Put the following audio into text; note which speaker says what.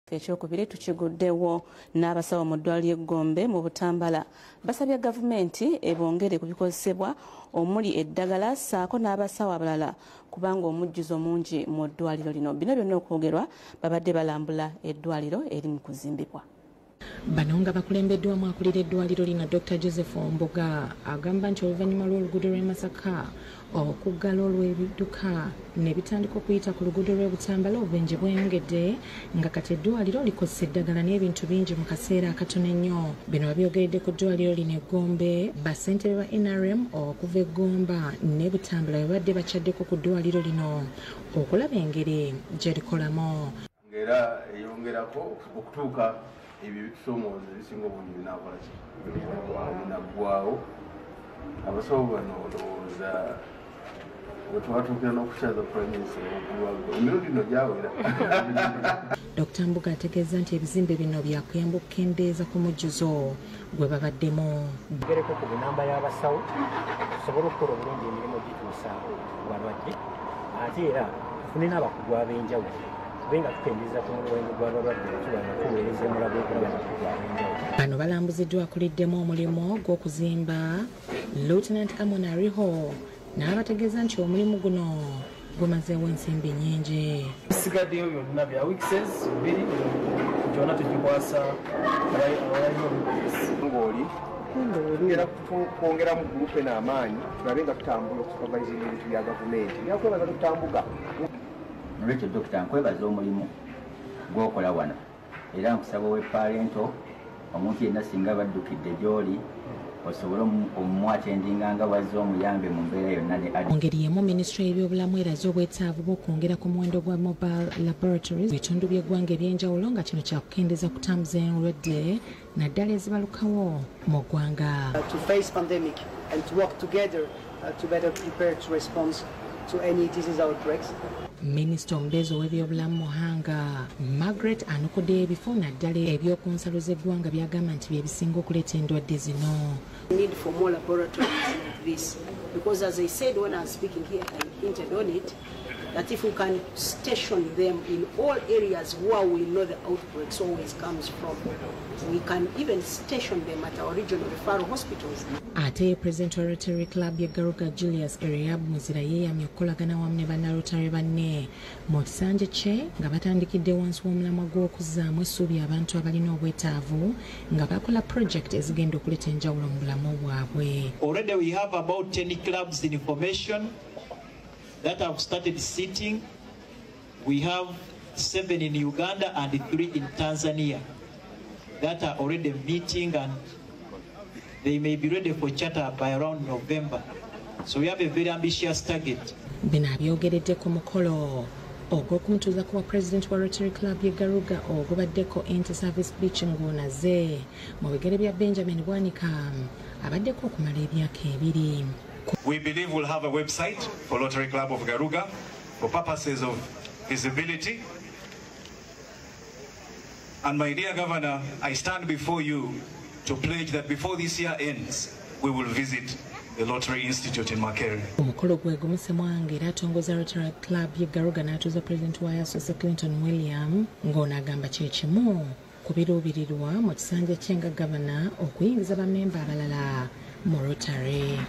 Speaker 1: Ekyokubiri tukiguddewo n'abasawo mu ddwaliro Gombe mu Butambala basabye gavumenti ebongere ku bikozesebwa omuli eddagala ssaako n'abasawo abalala kubanga omujjuzo mungi mu ddwaliro lino. Bino byonna okwogerwa babadde balambula eddwaliro eri mu kuzimbibwa.
Speaker 2: Bano nga bakulembeddwamu akulira eddwaliro lino Dr. Joseph Omboga agamba nti oluvannyuma lw'oluguudo lw'e Masaka okuggala olw'ebidduka ne bitandika okuyita ku luguudo lw'e Butambala, obubenje bweyongedde nga kati eddwaliro likozesa eddagala n'ebintu bingi mu kaseera akatono ennyo. Bino babyogeredde ku ddwaliro lino e Gombe bassentebe ba NRM okuva e Gomba ne Butambala bwe badde bakyaddeko ku ddwaliro lino okulaba engeri gye likolamu.
Speaker 3: Ng'era eyongerako okutuuka ebyo ebitusoomooza ebisinga obungi binaakola ki binaggwawo. Abasawo bano olowooza wetwatuukira n'okukyaza Prime Minister okuggulwaggula emirundi no gyawera.
Speaker 2: Dr. Mbuga ategeeza nti ebizimbe bino byakuyamba okukendeeza ku mujjuzo gwe babaddemu.
Speaker 4: Gereko ku namba y'abasawo tusobole okukola obulungi emirimu gituusa ku balwadde, ate era tufune n'abakugu ab'enjawulo tubenga tukendeeza ku muwendo gw'abalwadde tuba nga tuweereza omulago okulaba abakugu ab'enjawulo.
Speaker 2: Bano balambuziddwa akuliddemu omulimu gw'okuzimba Lieutenant Amon Ariho n'abategeeza nti omulimu guno gumazeewo ensimbi nnyingi.
Speaker 5: Bisigaddeyo byonna bya weeks 2 gyonna tugikwasa abalina obukozesa.
Speaker 6: Ng'oli tugenda kwongeramu gurupu eno amaanyi tulabe nga tutambula okusupervisinga ebintu bya gavumenti. Byakwebaza Dr. Mbuga.
Speaker 7: Nolwekyo Dokita, nkwebaza omulimu gw'okola wano era nkusaba owe parento omuntu yenna singa baddukidde gy'oli osobole omumwatendinga nga wazze omuyambe mu mbeera yonna ne
Speaker 2: Mu ngeri y'emu, minisitule y'ebyobulamu eraze obwetaavu bw'okwongera ku muwendo gwa mobile laboratories mu bitundu by'eggwanga eby'enjawulo nga kino kyakukendeeza kutambuza endwadde naddala ezibalukawo mu ggwanga.
Speaker 8: To face pandemic and to work together to better prepare to respond to any disease outbreaks.
Speaker 2: Minisita omubeezi ow'ebyobulamu Muhanga Margaret anokoddeyo ebifo naddala eby'oku nsalo z'eggwanga by'agamba nti bye bisinga okuleeta endwadde zino.
Speaker 8: Need for more laboratories like this because, as I said when I was speaking here, I hinted on it that if we can station them in all areas where we know the outbreaks always comes from, we can even station them at our regional referral hospitals.
Speaker 2: Ate pulezidenti wa Rotary Club ye Garuga Julius Eriab Muzira yeeyamye okukolagana wamu ne bannarotary banne mu kisanja kye nga batandikidde wansi w'omulamwa gw'okuzzaamu essuubi abantu abalina obwetaavu nga bakola project ezigenda okuleeta enjawulo mu bulamu bwabwe.
Speaker 9: Already we have about 10 clubs in formation that have started sitting. We have 7 in Uganda and 3 in Tanzania that are already meeting, and they may be ready for charter by around November. So we have a very ambitious target.
Speaker 2: Bino abyogeredde ku mukolo ogw'okumutuuza ku bwa pulezidenti wa Rotary Club ye Garuga ogubaddeko Inter-Service Beach ng'onaze mu bigere bya Benjamin Bwanika abaddeko okumala emyaka 2.
Speaker 10: We believe we'll have a website for Rotary Club of Garuga for purposes of visibility. And my dear Governor, I stand before you to pledge that before this year ends, we will visit the Lottery Institute in Makerere.
Speaker 2: Omukolo gwe gumu Ssemwanga era atongoza Rotary Club ye Garuga n'atuuza pulezidenti wa Yasose Clinton William ng'ono agamba kye kimu ku biruubirirwa mu kisanja kye nga gavana okuyingiza bammemba abalala mu Rotary.